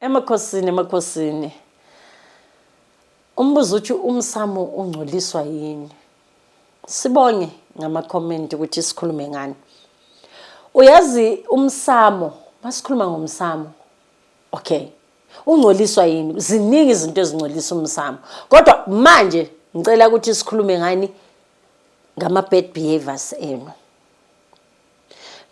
Emakhosini, emakhosini. Umbuzo uthi umsamo ungcoliswa yini? Sibonge ngama-comment ukuthi sikhulume ngani. Uyazi umsamo, masikhuluma ngomsamo. Okay. Ungcoliswa yini? Ziningi izinto ezingcolisa umsamo. Kodwa manje ngicela ukuthi sikhulume ngani ngama-bad behaviors enu.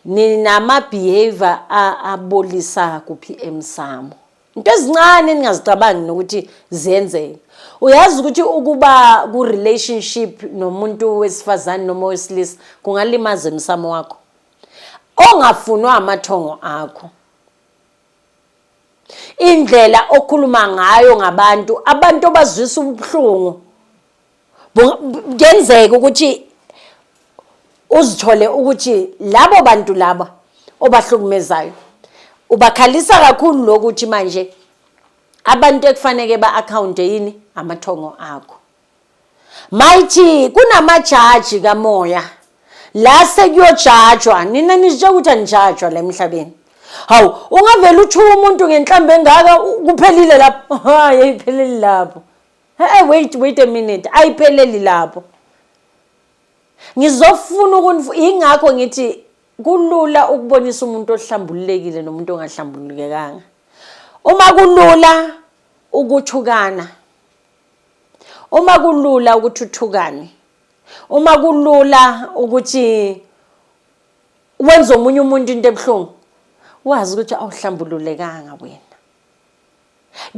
Ninama behavior abolisa kuphi emsamo. Into ezincane ningazicabangi nokuthi ziyenzeka. Uyazi ukuthi ukuba ku relationship nomuntu wesifazane noma wesilisa kungalimaza emsamo wakho. Ongafunwa amathongo akho. Indlela okhuluma ngayo ngabantu, abantu obazwisa ubuhlungu. Kuyenzeka ukuthi uzithole ukuthi labo bantu laba obahlukumezayo ubakhalisa kakhulu lokuthi manje abantu ekufanele ba-akhawunte yini amathongo akho. Mayithi kunamajaji kamoya la sekuyojajwa nina nizitshela ukuthi anijajwa la emhlabeni. Hawu, ungavele uthuka umuntu ngenhlamba engaka kuphelile lapho. Hayi, ayipheleli lapho. Hey, wait, wait a minute, ayipheleli lapho. Ngizofuna ukunif ingakho ngithi kulula ukubonisa umuntu ohlambululekile nomuntu ongahlambululekanga. Uma kulula ukuthukana, uma kulula ukuthi uthukane, uma kulula ukuthi wenze omunye umuntu into ebuhlungu, wazi ukuthi awuhlambululekanga wena.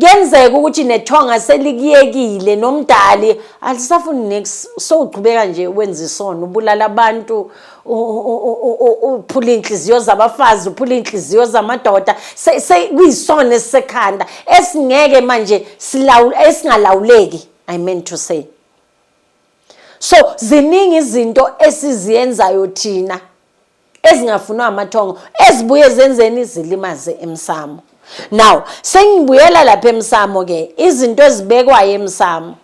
Kuyenzeka ukuthi nethonga selikuyekile nomdali alisafuni next, sowuqhubeka nje wenza isono, ubulala abantu, uphula iy'nhliziyo zabafazi, uphula iy'nhliziyo zamadoda, kuyisona esisekhanda esingeke manje esingalawuleki, I meant to say. So ziningi izinto esiziyenzayo thina ezingafunwa amathongo ezibuye zenzeni zilimaze emsamo. Now sengibuyela lapha emsamo ke, izinto ezibekwayo emsamo.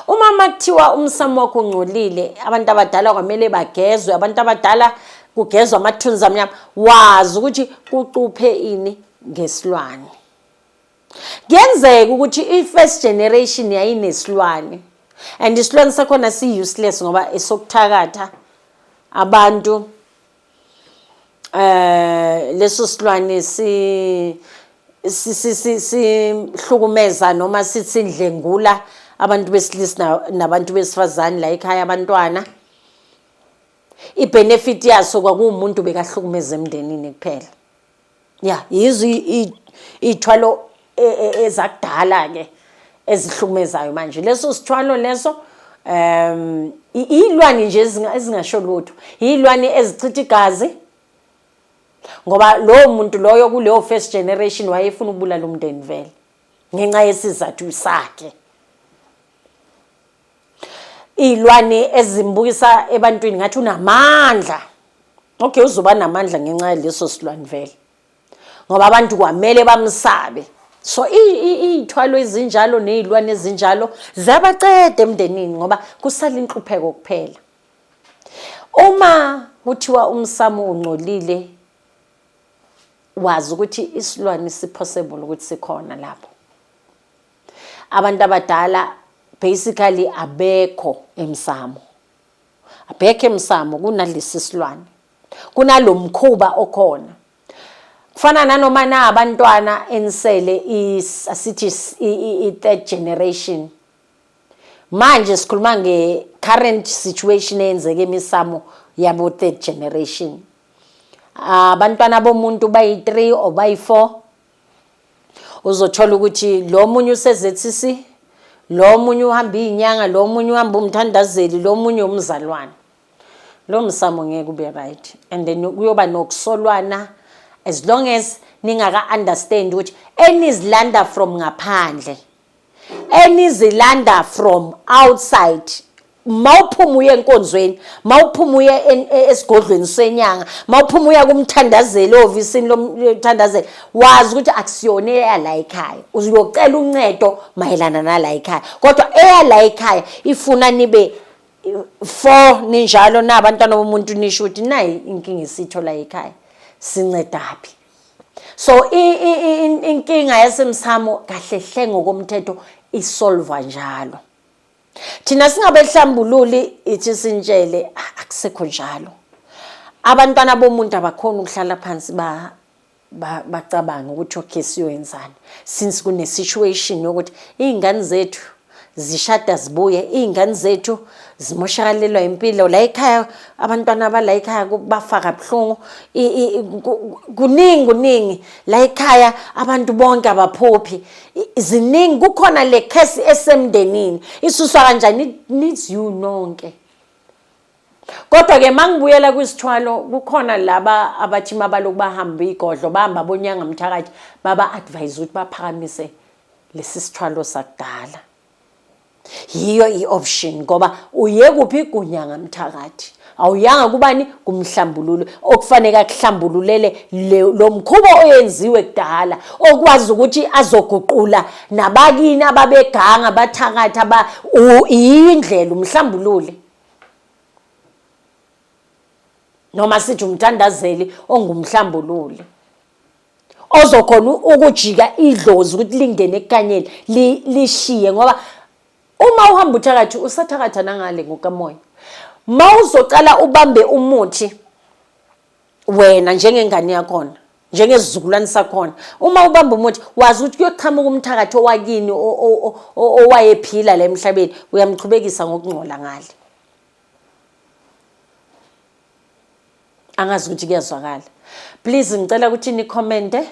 Uma makuthiwa umsamo wakho ungcolile, abantu abadala kwamele bagezwe, abantu abadala kugezwa amathunzi amnyama, wazi ukuthi kucuphe ini ngesilwane. Kuyenzeka ukuthi i-first generation yayinesilwane and isilwane sakhona si-useless ngoba esokuthakatha abantu. Leso silwane si sihlukumeza noma sithi indlengula abantu besilisa nabantu besifazane la ekhaya, abantwana. I-benefit yaso kwakuwumuntu bekahlukumeza emndenini kuphela. Ya, yizo iy'thwalo ezakudala-ke ezihlukumezayo manje. Leso sithwalo leso iy'lwane nje ezingasho lutho, iy'lwane ezichitha igazi, ngoba lowo muntu loyo kuleyo first generation wayefuna ukubulala umndeni vele ngenxa yesizathu sakhe. Iy'lwane ezimbukisa ebantwini ngathi unamandla. Okay, uzoba namandla ngenxa yaleso silwane vele, ngoba abantu kwamele bamsabe. So iy'thwalo ezinjalo ney'lwane ezinjalo ziyabaceda emndenini ngoba kusala inhlupheko kuphela. Uma kuthiwa umsamo ungcolile, wazi ukuthi isilwane si-possible ukuthi sikhona lapho. Abantu abadala basically abekho emsamo, abekho emsamo kunalesi silwane, kunalomkhuba okhona. Kufana nanoma na abantwana enisele asithi i-third generation. Manje sikhuluma nge-current situation eyenzeka emisamo yabo third generation. Abantwana bomuntu bayi-3 or bayi-4, uzothola ukuthi lo munye use-ZCC, lo munye uhamba iy'nyanga, lo munye uhamba umthandazeli, lo munye umzalwane. Lo msamo ngeke ube right, and then kuyoba nokusolwana as long as ningaka-understand ukuthi enizilanda from ngaphandle, enizilanda from outside. Mawuphuma uye enkonzweni, mawuphuma uye esigodlweni senyanga, mawuphuma uya kumthandazeli ehhovisini lomthandazeli, wazi ukuthi akusiyona eyala ekhaya. Uyocela uncedo mayelana nala ekhaya, kodwa eyala ekhaya ifuna nibe four ninjalo na abantwana bomuntu, nisho ukuthi nayi inkinga esithola ekhaya, sincedaphi. So inkinga yasemsamo kahle hle ngokomthetho isolva njalo. Thina singabehlambululi ithi sintshele akusekho njalo. Abantwana bomuntu abakhona ukuhlala phansi ba bacabange ukuthi okay, siyoyenzani since kune situation yokuthi iy'ngane zethu zishada zibuye, iy'ngane zethu zimoshakalelwa impilo la ekhaya, abantwana bala ekhaya bafa kabuhlungu, kuningi kuningi la ekhaya, abantu bonke abaphuphi, ziningi. Kukhona le curse esemndenini, isuswa kanjani? It needs you nonke. Kodwa-ke mangibuyela kwisithwalo, kukhona laba abathi mabaloku bahamba igodlo, bahamba bonyanga mthakathi, baba-advise ukuthi baphakamise lesi sithwalo sakudala. Yiyo i-option, ngoba uye kuphi? Kunyanga mthakathi. Awuyanga kubani? Kumhlambululo okufanele akuhlambululele lo mkhuba oyenziwe kudala, okwazi ukuthi azoguqula nabakini ababeganga bathakatha ba indlela umhlambulule, noma sithi umthandazeli ongumhlambululi ozokhona ukujika idlozi ukuthi lingene ekukhanyeni, lishiye, ngoba uma uhamba uthakathi usathakatha nangale ngokamoya. Ma uzocala ubambe umuthi wena njengengane yakhona, njengesizukulwane sakhona, uma ubamba umuthi wazi ukuthi kuyoqhamuka umthakathi owakini owayephila la emhlabeni, uyamchubekisa ngokungcola ngale. Angazi ukuthi kuyazwakala. Please, ngicela ukuthi ni-commente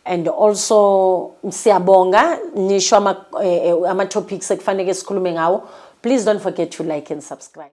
and also siyabonga nisho ama topics ekufanele sikhulume ngawo. Please don't forget to like and subscribe.